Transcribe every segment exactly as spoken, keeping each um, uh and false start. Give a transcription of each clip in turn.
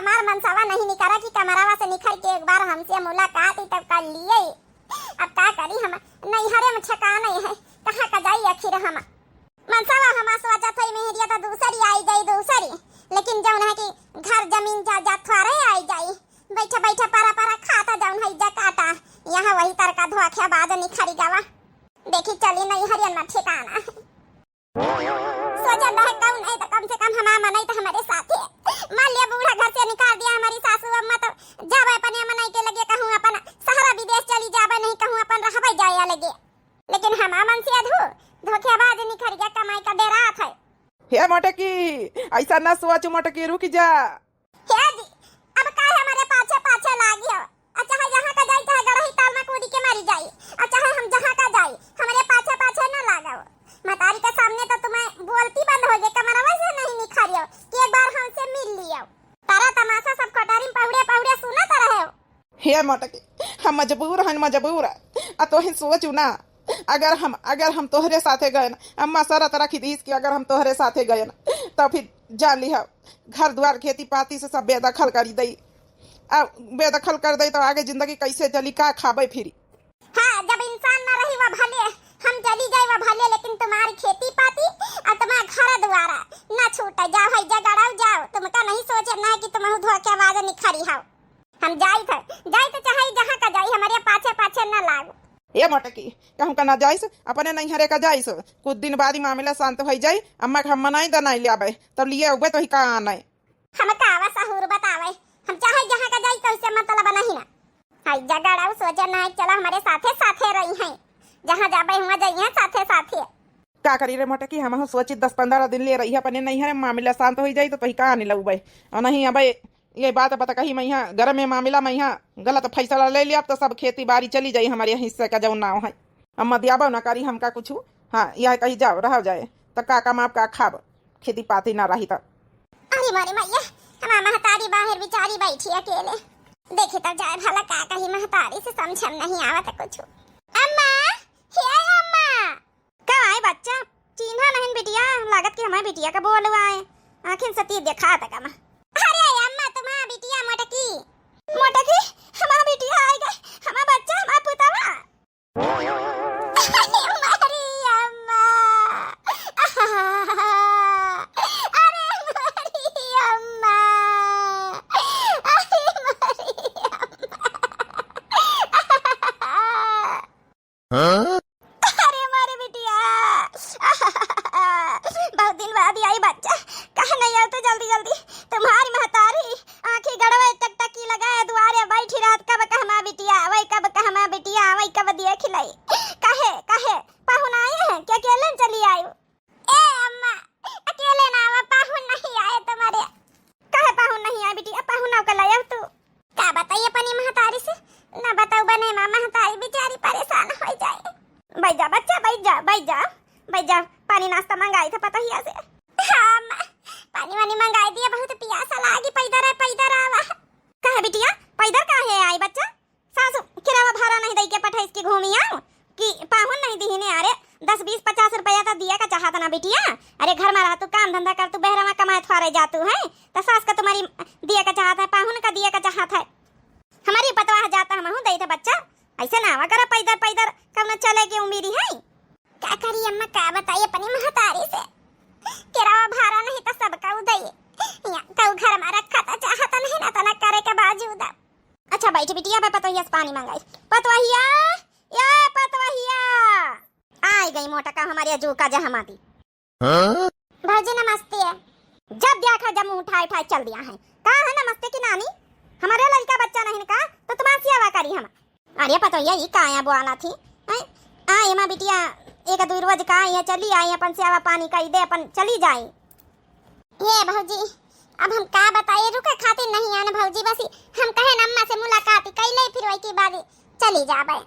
हमार मनसवा नहीं निकरा कि कमरवा से निखर के एक बार हमसे मुलाकात ही तब कर लिए। अब का करी हम, नैहरे में ठिकाना है, कहाँ का जाई आखिर हम। मनसवा हमार सोचत है मेहरिया तो दूसरी आई जाई दूसरी, लेकिन जौन है कि घर जमीन जायदाद थोड़े आई जाई। बैठा बैठा परा परा खाता जौन है इज्जा काटा, यहाँ वही तरका धोखेबाज निखरी गवा। देखी चली नैहरियन में ठिकाना। सोचा दहक कौन है तो कम से कम हमार मनई तो हमारे साथे। मान लिया बूढ़ा घर से निकाल दिया हमारी सासू अम्मा तो जावे अपने मनई के लगे, कहूँ अपन सहारा विदेश चली जावे, नहीं कहूँ अपन रहबे जाए लगे। लेकिन हमार मन से अधू धोखेबाज निखर गया कमाई का डेरात है। हे मोटकी, ऐसा ना सोच मोटकी, रुक जा। हे जी, अब काहे हमारे पाछे पाछे लागी हो? आ चाहे जहाँ का जाई, चाहे गड़ही ताल में कूदी के मरी जाई, आ चाहे हम जहाँ का जाई, हमारे पाछे पाछे न लागो। महतारी के सामने तो तुम्हें बोलती बंद हो गई, कमरवा से नहीं निखारियो कि एक बार हमसे मिल लियो। तारा तमाशा सब कोठारी में पहुड़े पहुड़े सुनत रहे हो। हे मोटकी, हम मजबूर हन, मजबूर। आ तोहे सोचू ना, अगर हम, अगर हम तोहरे साथे गए ना, अम्मा शरत रखी दीस कि अगर हम तोहरे साथे गए ना, तो फिर जान लिहा, घर द्वार, खेती पाती से सब बेदखल करी दई। आ बेदखल कर दई, तो आगे जिंदगी कैसे चली, का खाबे फिरी? हाँ, जब इंसान ना रही, वह भले हम चली जाए, वह भले, लेकिन तुम्हारी खेती पाती और तुम्हारा घर द्वारा ना छूटे। जाओ, है जगड़ाओ, जाओ, तुमका नहीं सोचे ना है कि तुम धोखेबाज निखरी हो। हम जाइत है, जाइत चाहे जहाँ का जाई, हमारे पाछे पाछे न लागो। ए मोटकी, कहूँ का ना जाइस, अपने नैहरे का जाइस। कुछ दिन बाद ही मामला शांत होई जाई, अम्मा के हम मनाई दनाई ले आवे, तब लिए उबे तो ही का आने। हम का आवा सहूर बतावे, हम चाहे जहाँ का जाई, तो इससे मतलब नहीं ना। हाय जगड़ाऊ सोचे ना है, चला हमारे साथे साथे रही हैं, जहाँ जाबे हुआ जाइए साथे साथे। का करी रे मोटकी, हमहू सोची दस पन्द्रह दिन ले रही अपने नैहरे, मामला शांत होई जाई तो तोही का आने लगबे। और नहीं अबे ये बात बता कही मैं यहाँ घर में मामला में यहाँ गलत फैसला ले लिया, तो सब खेती बाड़ी चली जाई हमारे हिस्से का जौन नाव है। अम्मा दियाबो ना करी हमका कुछ। हाँ, यह कही जाओ, रह जाए, तो का कमाब का खाब, खेती पाती ना रही तो। अरे मोरे मैया, हमार महतारी बाहर बेचारी बैठी अकेले। देखी तब जाए भला का कही महतारी से, समझ में नहीं आवत कुछ। अम्मा, हे अम्मा। का आए बच्चा? चिन्हा नहीं बिटिया, लागत कि हमारे बिटिया का बोलवा आए। आँखिन से तीर देखा था का माँ। अरे अम्मा, तुम्हारा बिटिया मोटकी। मोटकी, हमारा बिटिया आए गए, हमारा बच्चा, हमारा पुतवा। अरे मोरी अम्मा। अरे मोरी अम्मा। अरे मोरी अम्मा। हाँ? अरे मारे बिटिया, बहुत दिन बाद आई बच्चा, कहे नहीं आओ तो जल्दी जल्दी। तुम्हारी महतारी आँखी गड़वे टकटकी लगाए दुआरे बैठी रहत, कब कहमा बिटिया आवै, कब कहमा बिटिया आवै, कब देख लाई। कहे, कहे, पाहुन आए हैं, क्या अकेले चली आयो? ए अम्मा, अकेले ना आवा, पाहुन नहीं आए तुम्हारे। काहे पाहुन नहीं आए बिटिया? पाहुन आव के लायव तू। का बताई अपनी महतारी से? ना बताऊ बने माँ, महतारी बेचारी परेशान हो जाए। बैठ जा बच्चा, बैठ जा, बैठ जा, बैठ जा। पानी नाश्ता मंगाई था पतोहिया से। हाँ अम्मा, पानी वानी मंगाई दिया, बहुत पियासा लागी। पैदर है, पैदर आवा। काहे बिटिया, पैदर काहे आई बच्चा? सासु किरावा भाड़ा नहीं दई के पठाइस कि घूमी आऊं कि पाहुन नहीं दिहिने? अरे दस बीस पचास रुपया तो दिया का चाहत ना बिटिया। अरे घर में रह तू, काम धंधा कर तू, बहरवा कमाए थोड़े जा तू है, तो सास का तुम्हारी दिया का चाहत है, पाहुन का दिया का चाहत है। हमारी पतवाह जाता हम हूँ दई थे बच्चा, ऐसे ना आवा करा पैदर पैदर, कब न चले के उम्मीद है। का करी अम्मा, का बताई अपनी महतारी से, किरावा भाड़ा नहीं तो सबका उदई, या कऊ घर में रखा था चाहत नहीं ना, तना करे के बावजूद। अच्छा बैठ बिटिया, मैं पतोहिया से पानी मंगाई। पतोहिया, या पतोहिया। आई गई मोटका हमारे अजू का जहमाती। हाँ? भौजी नमस्ते। जब देखा जब मुंह उठाए उठाए चल दिया है। का है नमस्ते की नानी? हमारे लड़का बच्चा नहीं का तो तुम्हार सेवा करी हम। अरे पतोहिया ई का आया बोला थी? हैं? आ एमा बिटिया एक दो रोज का आया चली आई अपन सेवा पानी कई दे अपन चली जाई। ये भौजी, अब हम का बताए, रुके खातिर नहीं आन भौजी, बस हम कहे न अम्मा से मुलाकात कई ले, फिर वही के बाद चली जाबे।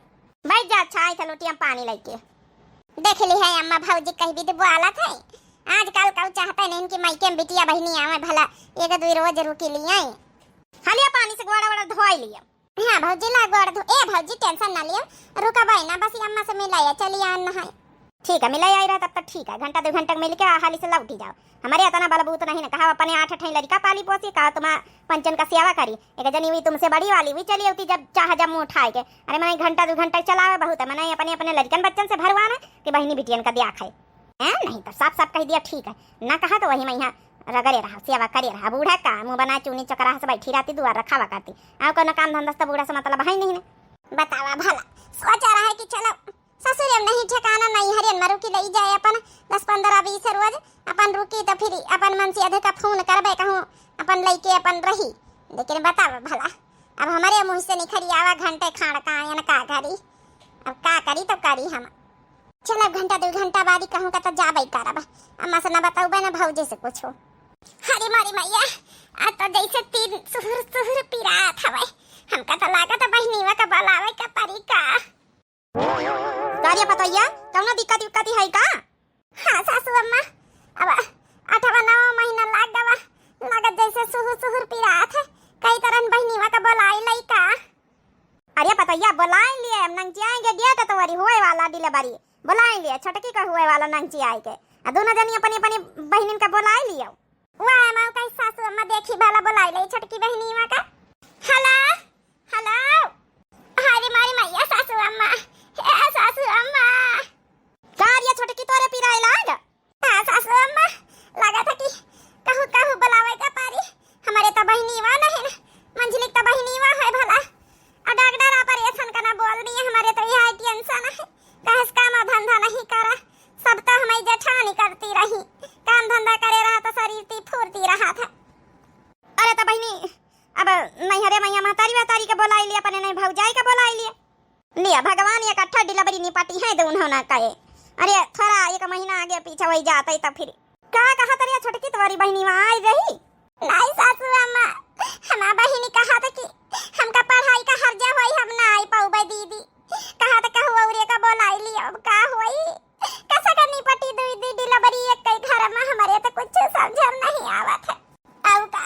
बैठ जा, अच्छा, आई था लोटिया में पानी लेके। देख ली है अम्मा, भौजी कही भी तो बोलत है, आजकल कऊ चाहते नहीं कि मायके में बिटिया बहिनी आवे, भला एक दो रोज रुकी लिए। हलिया पानी से गोड़ा वोड़ा धोई लिया। हाँ भौजी, ला गोड़ धो। ए भौजी, tension ना लियो, रुका बाई ना, बस अम्मा से मिलाया, चली आन नहाए। ठीक है, मिले आई रहा तब तक ठीक है, घंटा दो घंटा मिल के आ, हाली से लौटी जाओ। हमरे इतना बलबूत नहीं न, कहा अपने आठ ठई लड़का पाली पोसी, कहा तुम पंचन का सेवा करी। एक जनी हुई तुमसे बड़ी वाली हुई, चली होती जब चाह जब मुँह उठाए के। अरे मने घंटा दो घंटा चलावे बहुत है, मने अपने अपने लड़कन बच्चन से भरवाना कि बहिनी बिटियन का दिया खाए। हैं, नहीं तो साफ साफ कह दिया ठीक है, ना कहा तो वही मैं यहाँ रगड़े रहा, सेवा करे रहा। बूढ़ा का मुँह बना चूनी चकराह से बैठी रहती, दुआर रखावा करती। आओ कोनो काम धंधा से तो बूढ़ा से मतलब है नहीं ने। बतावा भला, सोचा रहा है कि चलो ससुरे में नहीं ठिकाना, नहीं हरियन में रुकी, लई जाए अपन दस पन्द्रह बीस रोज, अपन रुकी तो फिर अपन मन से अधे का फोन करबे कहूँ, अपन लइके अपन रही। लेकिन बतावा भला, अब हमरे मुँह से निखरी आवा घंटे खाड़ का आयन का करी, अब का करी तो करी हम। चल अब घंटा दो घंटा बादी कहूँ का तो जाबे करब, अम्मा से ना बताऊबे ना भौजी से कुछो। हरी मारी मैया, आ तो जैसे तीन सुहुर सुहुर पिरात हवे, हमका तो लागत बहिनीवा का बुलावे का परी का। का रे पतोहिया, कौनो दिक्कत विक्कत है का? हाँ सासू अम्मा, अब आठवा नवा महीना लाग गवा, लागत जैसे सुहुर सुहुर पिरात है, कई तरह बहिनीवा का बोलाई लई का। अरे पतोहिया, बोलाई लिए, हम नंगचियाएंगे, डेट तो वरी हुए वाला डिलीवरी, बोलाई लिए, छोटकी का हुए वाला नंगचियाए के, आ दोनों जनी अपनी अपनी बहिनिन का बोलाई लियो। वाह, माऊ कही सासू अम्मा, देखी भला बोलाई ले छोटकी बहिनी माँ का। हेलो, हेलो। हाय रे मारी मैया सासू अम्मा, हे सासू अम्मा। का रे छोटकी तोरे पिराए लाग? हाँ सासू अम्मा, लगा था कि कहूँ कहूँ बोलावे का पारी। हमारे तो बहिनी वा नहीं ना, मंझली तो बहिनी वा है भला। और डॉक्टर ऑपरेशन का ना बोल दिए, हमारे तो यह टेंशन है। कहे से काम धंधा नहीं करा, सब तो हमारी जेठानी करती रही, काम धंधा करे रहा तो शरीर ती फुर्ती रहा था। अरे तो बहिनी, अब नैहरे मैया महतारी वहतारी के बोलाई लिए, अपने नहीं भौजाई के बोलाई लिए। लिया भगवान इकट्ठा डिलीवरी निपटी है दोनों ना कहे। अरे थोड़ा एक महीना आगे पीछे वही जाते तो फिर का कहा तरिया छोटकी तुम्हारी बहिनी वहाँ आई रही? नहीं सासू अम्मा, हमार बहिनी कहा था कि हमका पढ़ाई का हर्जा होई, हम ना आई पाऊबे दीदी। कहा था कहू औरे का बोलाई ली, अब का होई? कैसे करनी पटी दुई दी डिलीवरी एक कई घर में, हमारे तो कुछ समझ में नहीं आवत है। अब का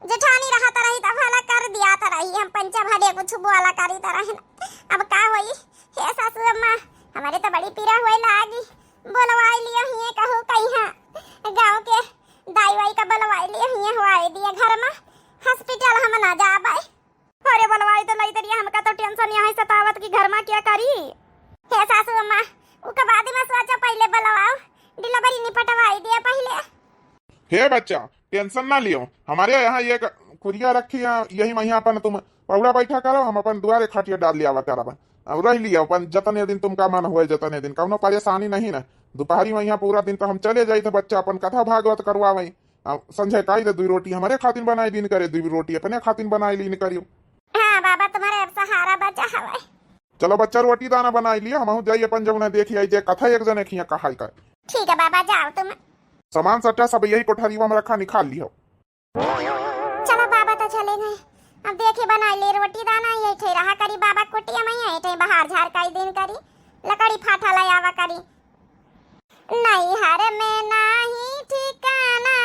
जेठानी रहत रही तो भला कर दिया था रही, हम पंचा भले कुछ बोला करी तो रहे ना। अब का होई? हे सासू अम्मा, हमारे तो बड़ी पीरा हुए लागी। बोलवाई लियो हिये कहू कहीं गाँव के दाई वाई का बोलवाई लियो हिये हुआई दिए घर में, हॉस्पिटल हम ना जाबे। अरे बोलवाई तो लई तरिया, हमका तो टेंशन यहाँ सतावत कि घर में क्या करी। हे सासू अम्मा, उका बाद में सोचा, पहले बोलवाओ, डिलीवरी निपटवाई दिया पहले। हे बच्चा, टेंशन ना लियो, हमारे यहाँ ये क-, कुरिया रखी है, यही में यहाँ अपन तुम पौड़ा बैठा करो, हम अपन दुआरे खटिया डाल लिया करब। अब रह लियो अपन, जतने दिन तुमका मन हुए, जतने दिन, कौनो परेशानी नहीं ना। दोपहरी में यहाँ पूरा दिन तो हम चले जाई थे, बच्चा अपन कथा भागवत करवावे। अब संझे काई दे दुई रोटी हमारे खातिर बनाई लीन करे, दुई रोटी अपने खातिर बनाई लीन करियो। हाँ बाबा, तुम्हारे अब सहारा बचा हवे। चलो बच्चा, रोटी दाना बनाई लिया, हम जाई अपन जौन देखी आई जे कथा एक जने खिया कहाई का। ठीक है बाबा, जाओ तुम। सामान सट्टा सब यही कोठरीवा में रखा, निकाल लियो। चलो बाबा तो चले गए, अब देखी बनाई ले रोटी दाना, ये ठे रहा करी बाबा कुटिया में, ये ठे बाहर झार काई दिन करी, लकड़ी फाटा ले आवा करी। नैहर में नाही ठिकाना,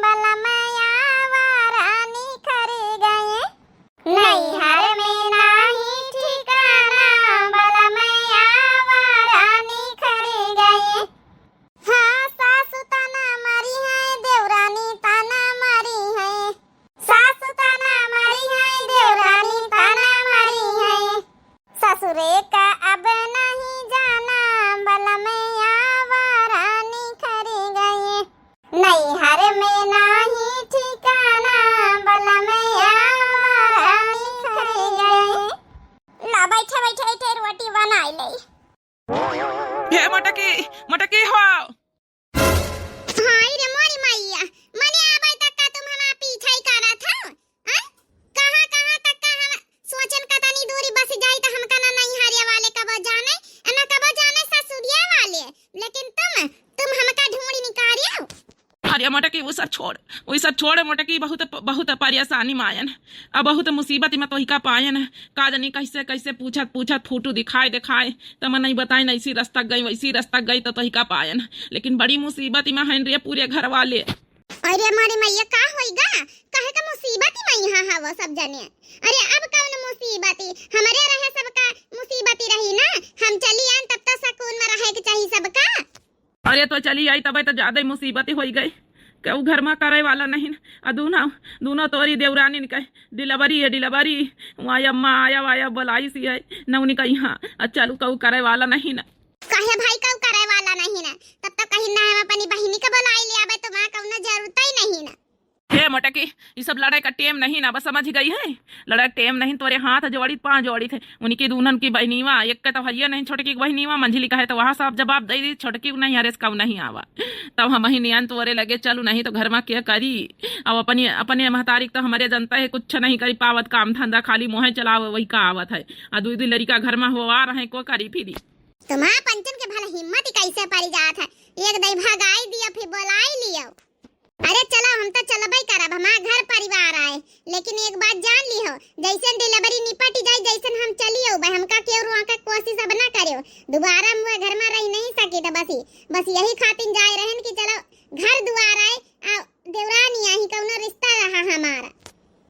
बलमया वारा निखर गए। नैहर में नाही ठिकाना, बलमया वारा निखर गए। हाँ, सासु ताना मारी है, देवरानी ताना मारी है। सासु ताना मारी है, देवरानी ताना मारी है। ससुरे का अब नहीं जाना, बलमया वारा निखर गए। नैहर में नाही ठिकाना, बलमया वारा निखर गए। ला बैठे बैठे इठे रोटी बनाई ले। हे मोटकी, मोटकी हो। हाय रे मोरी मैया, मने आबै तक का तुम हमार पीछा ही करत हो? हैं? कहाँ, कहाँ तक का हम सोचन कतनी दूरी बस जाई त हमका ना नैहरिया वाले कबो जाने, ना कबो जाने ससुरिया वाले, लेकिन तुम, तुम हमका ढूंढ निकारियो। अरे मोटकी, वो सब छोड़, वो सब छोड़ मोटकी, बहुत, बहुत परेशानी में आयन, अब बहुत मुसीबत में तोहिका पायन। का जानी कैसे, कैसे पूछत, पूछत फोटो दिखाए, दिखाए, त मन नहीं बताए, ऐसी रस्ता गई, वैसी रस्ता गई, तो तोहिका पायन। लेकिन बड़ी मुसीबत में हन रे पूरे घर वाले। अरे मोरी मैया, का होइगा? काहे का मुसीबत में यहाँ हवो सब जने? अरे अब कौन मुसीबती, हमरे रहे सबका मुसीबती रही ना। हम चली आन तब तो सकून में रहे के चाही सबका। अरे तो चली आई तबे तो ज्यादा ही मुसीबती होई गई। केहू घर में करे वाला नहीं न। आ दूनो, दूनो तोरी देवरानी न कहे, "डिलीवरी है, डिलीवरी।" वहाँ अम्मा आया, आया बोलाई सी है, न उनका यहाँ। आ चलू केहू करे वाला नहीं न। काहे भाई केहू करे वाला नहीं न? तब तो कहीं ना हम अपनी बहिनी के बोलाई ले आवे, तो वहाँ कौनो जरूरत ही नहीं न। हे मोटकी, ई सब लड़ाई का टेम नहीं ना, बस समझ गई है। लड़ाई टेम नहीं, तोरे हाथ जोड़ी, पाँव जोड़ी थे। उनकी दूनन की बहनीवा, एक के तो हइये नहीं, छोटकी की बहनीवा, मंझली कहे तो वहाँ सब जवाब दे दी, छोटकी को नहीं, अरे इसका नहीं आवा। तब हम ही नियन तोरे लगे चलू, नहीं तो घर में क्या करी। अब अपनी, अपने महतारी तो हमारे जनता है, कुछ नहीं करी पावत काम धंधा, खाली मोहे चलावे, वही का आवत है। आ दुई दुई लड़का घर में हुआ रहे, को करी फिरी। तुम्हारा पंचन के भला हिम्मत ही कैसे पड़ी जात है, एक दई भगाई दियो, फिर बोलाई लियो। अरे चलो, हम तो चलबे करब, हमार घर परिवार आए, लेकिन एक बात जान लिहो, जैसे डिलीवरी निपट जाए, जैसे हम चली अउबे, हमका केहू रोके के कोशिश अब ना करियो, दोबारा हम वो घर में रह नहीं सकी। तो बस ही, बस यही खातिर जाए रहन कि चलो घर दुआर आए, आ देवरानी आही, कौनो रिश्ता रहा हमारा।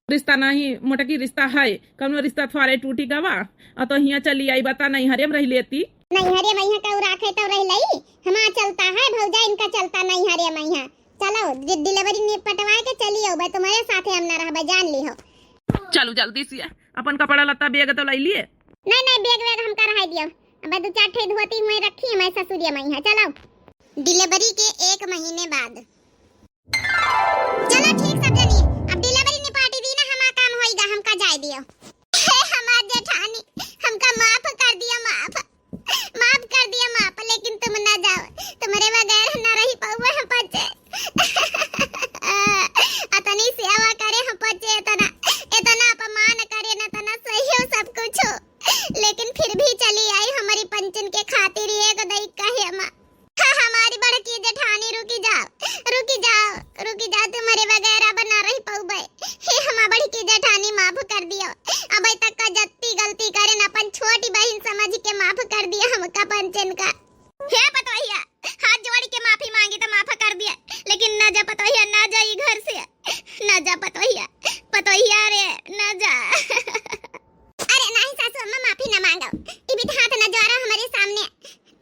रिश्ता नहीं मोटकी, रिश्ता है, कौनो रिश्ता थोड़े टूटी गवा। आ तो हियाँ चली आई, बता नैहरे में रह लेती। नैहरे में यहाँ केहू राखे तो रह लई, हमार चलता है भौजाई, इनका चलता नैहरे में यहाँ। चलो, डि-, डिलीवरी निपटवाए के चली अउबे, तुम्हारे साथे हम ना रहबे, जान लिहो। चलू जल्दी से, अपन कपड़ा लत्ता बैग तो ले लिए। नहीं, नहीं, बैग वैग हमका रहाई दियो, अब दो चार ठे धोती हुए रखी हमारे ससुरिया में यहाँ। चलो, डिलीवरी के एक महीने बाद। चलो ठीक सब जनी, अब डिलीवरी निपाटी दी ना, हमार काम होइगा, हमका जाए दियो। हे हमार जेठानी, हमका माफ कर दिया, माफ, माफ कर दिया, माफ, लेकिन तुम ना जाओ, तुम्हारे बगैर ना रही पाऊँ हम पंचे। अतनी सेवा करे हम पंचे, इतना, इतना अपमान करे ना, इतना सही हो सब कुछ हो, लेकिन फिर भी चली आई हमारी पंचन के खातिर एक दई कहे माँ। हाँ, हमारी बड़की जेठानी, रुकी जाओ, रुकी जाओ, रुकी जाओ, तुम्हारे बगैर अब ना रह पाऊबे। हे हमार बड़की जेठानी, माफ कर दियो। अबे तक का जत्ती गलती करेन, अपन छोटी बहिन समझ के माफ कर दिया हमका पंचन का। हे पतोहिया, हाथ जोड़ के माफी मांगी तो माफ कर दिया, लेकिन ना जा पतोहिया, ना जा ई घर से, ना जा पतोहिया, पतोहिया रे, ना जा। अरे नाही सासू अम्मा, माफी ना मांगो। ई भी हाथ ना जोड़ो हमारे सामने।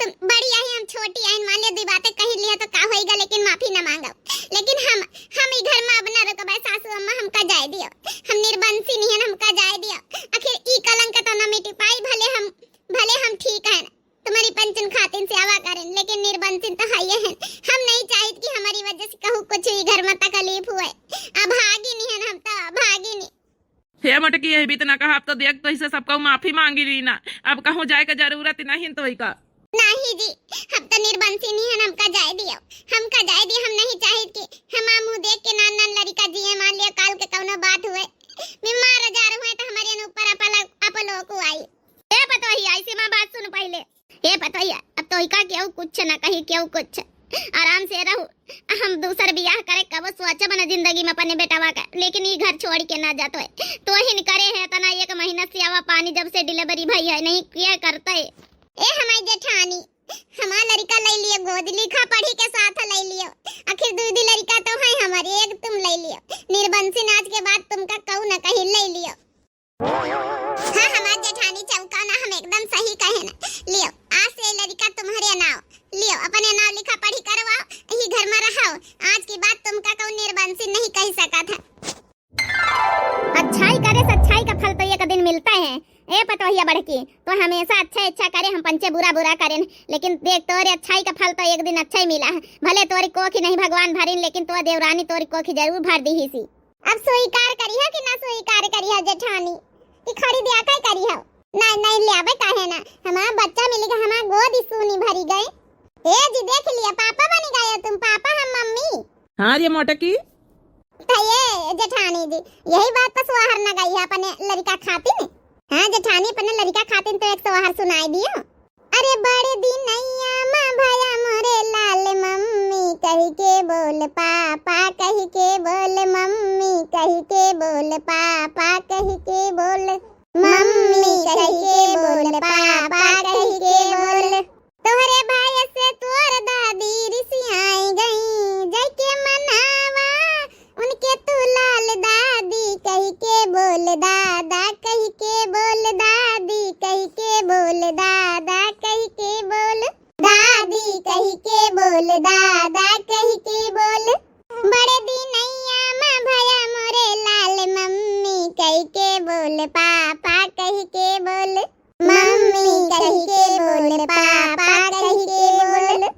तुम बड़ी आई, हम छोटी आई, मान लिया दुई बातें कही लिया तो का होइगा, लेकिन माफी ना मांगो। लेकिन हम, हम ई घर में अब ना रुकबे सासू अम्मा, हमका जाए दियो। हम निर्बंसी निहन, हमका जाए दियो। आखिर ई कलंक तो ना मिटी पाई, भले हम, भले हम ठीक है ना, तुम्हारी पंचन खातिन सेवा करेन, लेकिन निर्बंसिन तो हइये हैं। हम नहीं चाहित कि हमारी वजह से कहूँ कुछ ई घर में तकलीफ हुए। अभागी निहन हम तो, अभागी नहीं। हे मोटकी, यही बीत ना कहा, अब तो देख तो इसे सबका माफी मांगी ली ना, अब कहूँ जाए का जरूरत नहीं तो का। नहीं जी, हम तो निर्बंसी नहीं है, हमका जाए दियो, हमका जाए दियो। हम नहीं चाहित कि हमार मुँह देख के नान नान लड़िका जिए, मान लिया काल के कौनो बात हुए, बीमार आजार हुए तो हमारे ऊपर अपला-, अपलोक आई। ए पतोहिया, ऐसे माँ बात सुन पहले। ए पतोहिया, अब तोहिका केहू कुछ ना कही, केहू कुछ। आराम से रहू। हम दूसर बियाह करे कबो सोचब न जिंदगी में अपने बेटवा का, लेकिन ई घर छोड़ के ना जात होए। तोहिन करे है तना एक महीना सेवा पानी, जब से डिलीवरी भई है, नहीं किया करते। ए हमारी जेठानी, हमार लड़िका ले लियो गोद, लिखा पढ़ी के साथ ले लियो। आखिर दू दू लड़िका तो है हमारे, एक तुम ले लियो। निर्बंसी नाच के बाद तुमका कहू न कहीं ले लियो। हाँ, हमार जेठानी चौका ना, हम एकदम सही कहे ना। लियो, आज से लड़िका तुम्हारे नाव। लियो, अपने नाव लिखा पढ़ी करवाओ, यही घर में रहो। आज के बाद तुमका कहू निर्बंसी नहीं कह सकत है। अच्छाई करे से अच्छाई का फल तो एक दिन मिलता है। ए पतोहिया बड़की, तो हमेशा अच्छा अच्छा करे, हम पंचे बुरा बुरा करेन, लेकिन देख तोरे अच्छाई का फल तो एक दिन अच्छा ही मिला है। भले तोरी कोखी नहीं भगवान भरिन, लेकिन तो देवरानी तोरी कोखी जरूर भर दी ही सी। अब स्वीकार करिहो कि ना स्वीकार करिहो जेठानी, कि खड़ी दिया का करिहो? नहीं, नहीं ल्याबे काहे ना, हमार बच्चा मिली गए, हमार गोदी सूनी भरी गए। ए जी देख लिया, पापा बनी गए तुम, पापा हम मम्मी। हाँ रे मोटकी। तो ये जेठानी जी, यही बात पर सोहर न गई है अपने लड़िका खातिन। हाँ जेठानी, अपने लड़िका खातिन तो एक सोहर सुनाई दियो। अरे बड़े दिनैया माँ भया मोरे लाल, मम्मी कहि के बोल, पापा कहि के बोल, मम्मी कहि के बोल, पापा कहि के बोल, मम्मी कहि के बोल, पापा कहि के बोल। तोहरे भाई से तोर दादी रिसियाई गई, जाके मनावा उनके तू लाल दादी कहि के बोल, दादा कहि के बोल। ले पापा कहि के बोल, मम्मी कहि के बोल, पापा कहि के बोल।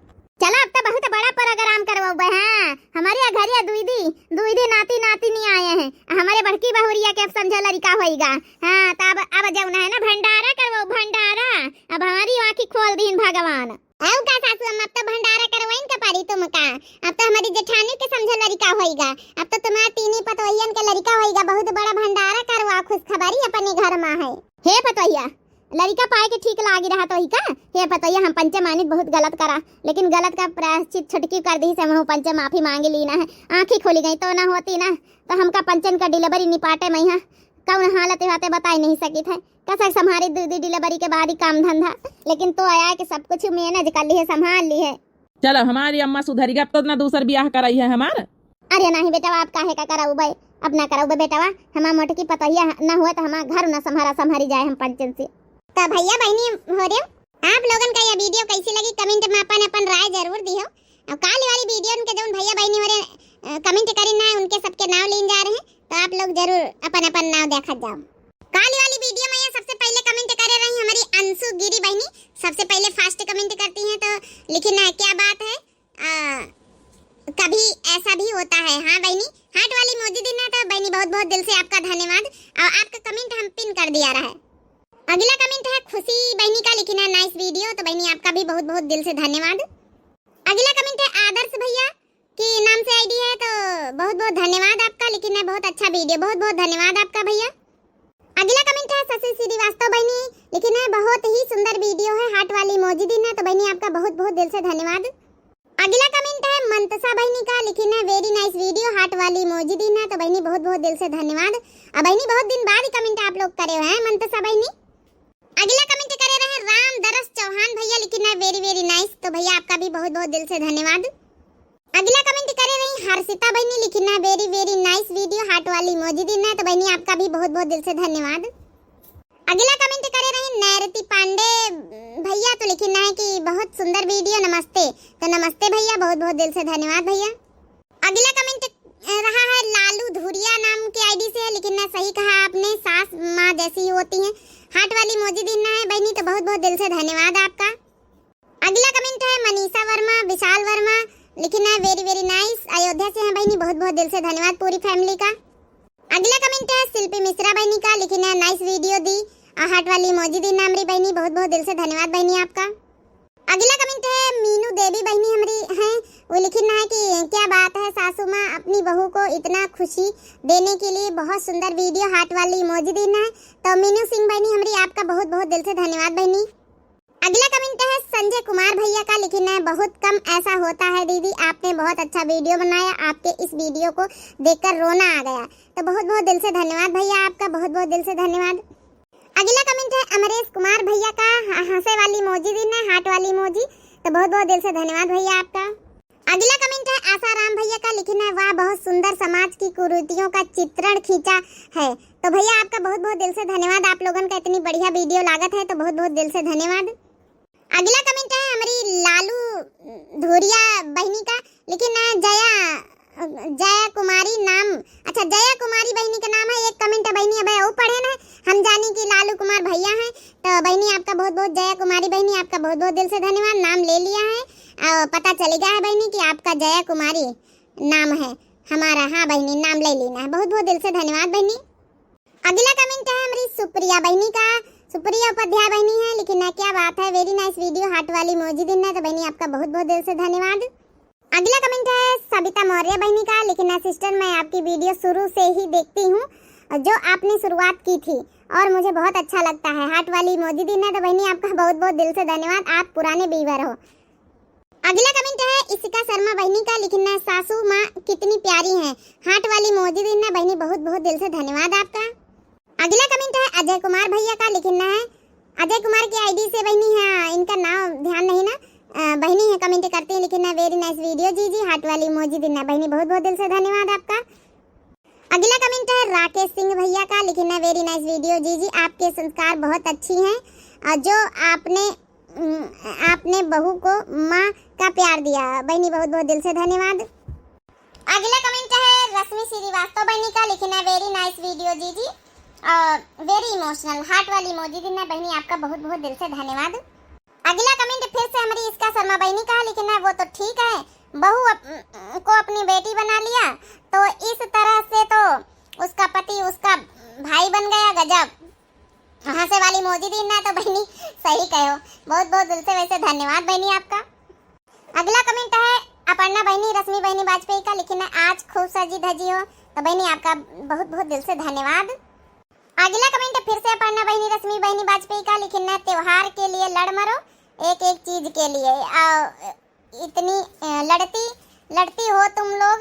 चला, अब तो बहुत बड़ा program करवाउबे, हाँ। हमरे यहाँ घरे दुइदी, दुइदी नाती नातिनी आए हैं। हमरे बड़की बहुरिया के अब समझा लड़िका होइगा। हाँ, तब अब जउन है ना भंडारा करवाउ, भंडारा। अब हमरी आँखी खोल दीन भगवान। अउ का सासू अम्मा, अब तो भंडारा करवाइन का पड़ी तुमका। अब तो हमरी जेठानी के समझा लड़िका होइगा। अब तो तुम्हार तीनी पतोहियन के लड़िका होइगा। बहुत बड़ा भंडारा करवाउ, खुशखबरी अपने घर मा है। हे पतोहिया, लड़िका पाए के ठीक लागि रहा तो ही का? हे पतोहिया, हम पंचे मानित बहुत गलत करा, लेकिन गलत का प्रायश्चित छोटकी कर दी से हमहू पंचे माफी मांगि लीन है। आँखी खुलि गई तो ना होती ना, तो हमका पंचन का delivery निपाटे मा यहाँ कउन हालत बाटे बताइ नहीं सकित है। कसक सम्हारी दुइ दुइ delivery के बाद ही काम धंधा, लेकिन तो आया कि सब कुछ manage कर ली है, सम्हार ली है। चलो, हमारी अम्मा सुधरी गई, अब तो ना दूसर बियाह कराई है हमार। अरे नहीं बेटवा, अब काहे का कराउबे, अब ना कराउबे बेटवा, हमार मोटकी पतोहिया ना हुए तो हमार घर ना सम्हारा सम्हारी जाए हम पंचन से। तो भइया बहिनी हो रे, आप लोगन का यह video कैसी लगी, comment मा अपन अपन राय जरूर दिहो। अउ काल वाली video के जउन भइया बहिनी हो रे, अ, comment करी ना, उनके सबके नाव लीन जा रहे हैं। तो आप लोग जरूर अपन अपन नाव देखत जाओ। काल वाली video मा ये सबसे पहिले comment करे रही हमरी अंशु गिरी बहिनी, सबसे पहिले first comment करती हैं तो लिखिन है, क्या बात है, आ, कभी ऐसा भी होता है। हाँ बहिनी, heart वाली emoji दीन है तो बहिनी बहुत बहुत दिल से आपका धन्यवाद। अउ आपका comment हम pin कर दिया रहा है। अगला comment है खुशी बहिनी का, लिखिन है nice video, तो बहिनी आपका भी बहुत बहुत दिल से धन्यवाद। अगला comment है आदर्श भइया के नाम से ID है, तो बहुत बहुत धन्यवाद आपका, लिखिन है बहुत अच्छा video, बहुत बहुत धन्यवाद आपका भइया। अगला comment है शशि श्रीवास्तव बहिनी, लिखिन है बहुत ही सुंदर video है, heart वाली emoji दीन है, तो बहिनी आपका बहुत बहुत दिल से धन्यवाद। अगला comment है मंतसा बहिनी का, लिखिन है very nice video, heart वाली emoji दीन है, तो बहिनी बहुत बहुत दिल से धन्यवाद। अब बहिनी बहुत दिन बाद ही comment आप लोग करे हैं मंतसा बहिनी। अगला comment करे रहे राम दरस चौहान भइया, लिखिन है very very nice, तो भइया आपका भी बहुत बहुत दिल से धन्यवाद। अगला comment करे रही हर्षिता बहिनी, लिखिन है very very nice video, heart वाली emoji दीन है, तो बहिनी आपका भी बहुत बहुत दिल से धन्यवाद। अगला comment करे रही नैरती पांडे भइया, तो लिखिन है कि बहुत सुंदर video, नमस्ते, तो नमस्ते भइया, बहुत बहुत दिल से धन्यवाद भइया। अगला comment, अ, रहा है लालू धुरिया नाम के ID से, लिखिन है सही कहा आपने, सास माँ जैसी ही होती हैं, heart वाली emoji दीन है बहिनी, तो बहुत बहुत दिल से धन्यवाद आपका। अगला comment है मनीषा वर्मा, विशाल वर्मा, लिखिन है very very nice, अयोध्या से हैं बहिनी, बहुत बहुत दिल से धन्यवाद पूरी family का। अगला comment है शिल्पी मिश्रा बहिनी का, लिखिन है nice video दी, अउ heart वाली emoji दीन है हमरी बहिनी, बहुत बहुत दिल से धन्यवाद बहिनी आपका। अगला comment है मीनू देवी बहिनी हमरी हैं, वो लिखिन है कि क्या बात है सासू माँ, अपनी बहू को इतना खुशी देने के लिए बहुत सुंदर video, heart वाली emoji दीन है। तो मीनू सिंह बहिनी हमरी, आपका बहुत बहुत दिल से धन्यवाद बहिनी। अगला comment है संजय कुमार भइया का, लिखिन है बहुत कम ऐसा होता है दीदी, आपने बहुत अच्छा video बनाया, आपके इस video को देखकर रोना आ गया। तो बहुत बहुत दिल से धन्यवाद भइया आपका, बहुत बहुत दिल से धन्यवाद। अगला comment है अमरेश कुमार भइया का, ह-, हँसे वाली emoji दीन है, heart वाली emoji, तो बहुत बहुत दिल से धन्यवाद भइया आपका। अगला comment है आसाराम भइया का, लिखिन है वाह बहुत सुंदर समाज की कुरीतियों का चित्रण खींचा है, तो भइया आपका बहुत बहुत दिल से धन्यवाद, आप लोगन का इतनी बढ़िया video लागत है तो बहुत बहुत दिल से धन्यवाद। अगला comment है हमरी लालू धुरिया बहिनी का, लिखिन है जया, जया कुमारी नाम, अच्छा जया कुमारी बहिनी का नाम है। एक comment है बहिनी, अबे वो पढ़े ना, हम जानी कि लालू कुमार भइया हैं, तो बहिनी आपका बहुत बहुत, जया कुमारी बहिनी आपका बहुत बहुत दिल से धन्यवाद, नाम ले लिया है और पता चल गया है बहिनी कि आपका जया कुमारी नाम है हमारा। हाँ बहिनी, नाम ले लेना है, बहुत बहुत दिल से धन्यवाद बहिनी। अगला comment है हमरी सुप्रिया बहिनी का, सुप्रिया उपाध्याय बहिनी है, लिखिन है क्या बात है, very nice video, heart वाली emoji दीन है, तो बहिनी आपका बहुत बहुत दिल से धन्यवाद। अगला comment है सबिता मौर्य बहिनी का, लिखिन है sister मैं आपकी video शुरू से ही देखती हूँ, जो आपने शुरुआत की थी और मुझे बहुत अच्छा लगता है, heart वाली emoji दीन है, तो बहिनी आपका बहुत बहुत दिल से धन्यवाद, आप पुराने viewer हो। अगला comment है इशिका शर्मा बहिनी का, लिखिन है सासू माँ कितनी प्यारी हैं, heart वाली emoji दीन है बहिनी, बहुत बहुत दिल से धन्यवाद आपका। अगला comment है अजय कुमार भइया का, लिखिन है अजय कुमार की ID से बहिनी है, इनका नाम ध्यान नहीं ना, अ, बहिनी है comment करती है, लिखिन है very nice video जीजी, heart वाली emoji दीन है बहिनी, बहुत बहुत दिल से धन्यवाद आपका। अगला comment है राकेश सिंह भइया का, लिखिन है very nice video जीजी, आपके संस्कार बहुत अच्छी हैं और जो आपने, उम, आपने बहू को माँ का प्यार दिया बहिनी, बहुत बहुत दिल से धन्यवाद। अगला comment है रश्मि श्रीवास्तव बहिनी का, लिखिन है very nice video जीजी, और very emotional heart वाली emoji दिहिन है बहिनी, आपका बहुत बहुत दिल से धन्यवाद। अगला comment फिर से हमारी इसका शर्मा बहिनी का है, लेकिन है वो तो ठीक है, बहू अप, को अपनी बेटी बना लिया तो इस तरह से तो उसका पति उसका भाई बन गया, गजब। हंसे वाली emoji दिहिन है तो बहिनी सही कहो, बहुत बहुत दिल से वैसे धन्यवाद बहिनी आपका। अगला comment है अपर्णा बहिनी, रश्मि बहिनी वाजपेयी का, लिखिन है आज खूब सजी धजी हो, तो बहिनी आपका बहुत बहुत दिल से धन्यवाद। अगला comment फिर से अपर्णा बहिनी, रश्मि बहिनी वाजपेयी का, लिखिन है त्योहार के लिए लड़ मरो, एक एक चीज के लिए। आ, इतनी, अ, लड़ती लड़ती हो तुम लोग,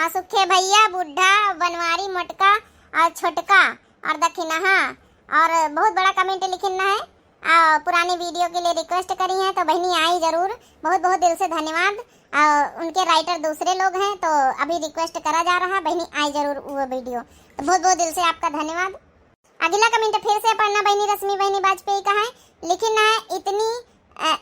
आ, सुखे भैया, बुढ़ा, बनवारी, मोटका और छोटका और दखिनहा। और बहुत बड़ा comment लिखिन है, आ, पुरानी video के लिए request करी है तो बहिनी आई जरूर, बहुत बहुत दिल से धन्यवाद। आ, उनके writer दूसरे लोग हैं तो अभी request करा जा रहा, बहिनी आई जरूर वो video, तो बहुत बहुत दिल से आपका धन्यवाद। अगला comment फिर से अपर्णा बहिनी, रश्मि बहिनी वाजपेयी का है, लिखिन है इतनी, अ,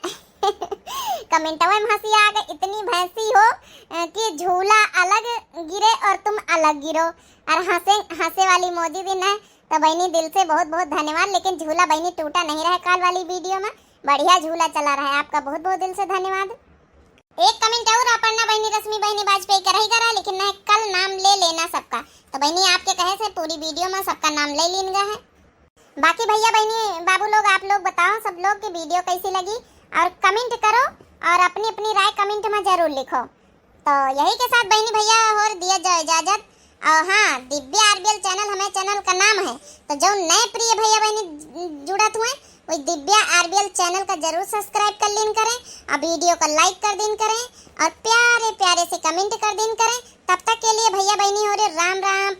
commentवा में हंसी आ गई, इतनी भैंसी हो, अ, कि झूला अलग गिरे और तुम अलग गिरो, और हंसे हंसे वाली emoji दिहिन है। तो बहिनी दिल से बहुत बहुत धन्यवाद, लेकिन झूला बहिनी टूटा नहीं रहा काल वाली video में, बढ़िया झूला चला रहा है, आपका बहुत बहुत दिल से धन्यवाद। एक comment और अपर्णा बहिनी, रश्मि बहिनी वाजपेयी का रही करा, लिखिन है कल नाम ले लेना सबका। तो बहिनी आपके कहे से पूरी video में सबका नाम ले लीन गया है। बाकी भैया बहिनी बाबू लोग, आप लोग बताओ सब लोग की video कैसी लगी और comment करो और अपनी अपनी राय comment में जरूर लिखो। तो यही के साथ बहिनी भैया होर दिया जाओ इजाजत। और हाँ, दिव्या आरबीएल channel हमें channel का नाम है, तो जो नए प्रिय भैया बहिनी जुड़त हुए, वो दिव्या आरबीएल channel का जरूर subscribe कर लीन करें और video का like कर दीन करें और प्यारे प्यारे से comment कर दीन करें। तब तक के लिए भैया बहिनी होरे राम राम।